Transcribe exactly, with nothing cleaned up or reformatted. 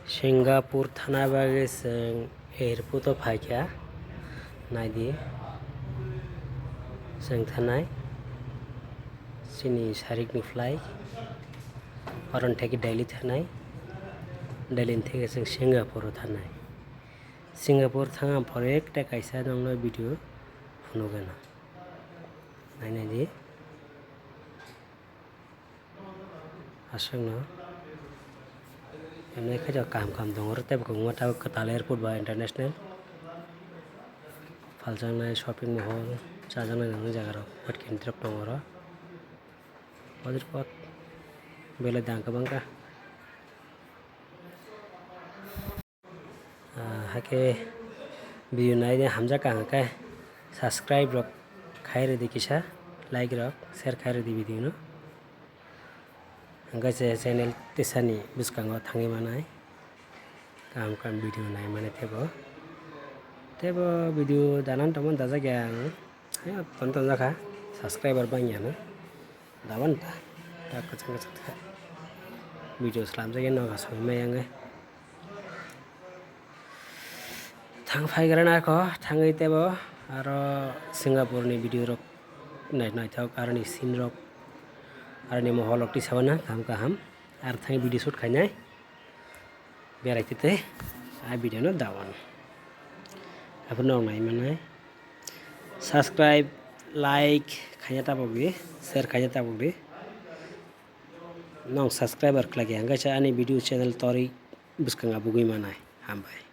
Singapore thana bagwi chwng airport o phaikha, naidi chwng thanai chini sarikni flight, oron theke Delhi thanai, Delhi ni theke chwng Singapore o thanai. Singapore thangna pore ekta kaisa nongno video phunugana, nainai di. Aswkno emne khe kaham kaham tongo, tei bo kwbangma tabuk kwtal airport ba international. Phaljaknai shopping mohol, chajaknai nangni jaga rok, bwtwi kintrok tongo oro. Odir pot belai dang kwbang kha. Ah, hakhe video naina hamjak kaham khe subscribe rok khai rwdi kisa, like rok share khai rwdi video no. Hwnkhe se channel tisani bwskango thangwi manai kaham kaham video nai mani teibo. Teibo video danan tongmani dajak ya ang. Hai, ton ton jakha subscriber bangya no. Daban ta. Ta kwchang kwchang kha. Video slamjak ya no aswk mai yang. Thang phai gra na kho, thangwi teibo aro Singapore ni video rok nai naithok, aroni scene rok, aroni mohol rok tisabana kaham kaham. Ar thangwi video shoot khainai. Berai twi tei a video no dawan. Aphuru nok nai manai. Subscribe, like khaina tabok di, share khaina tabok di. Nong subscriber khlai khe hwnkhe se ani video channel tori bwskango bugwi manai. Hambai.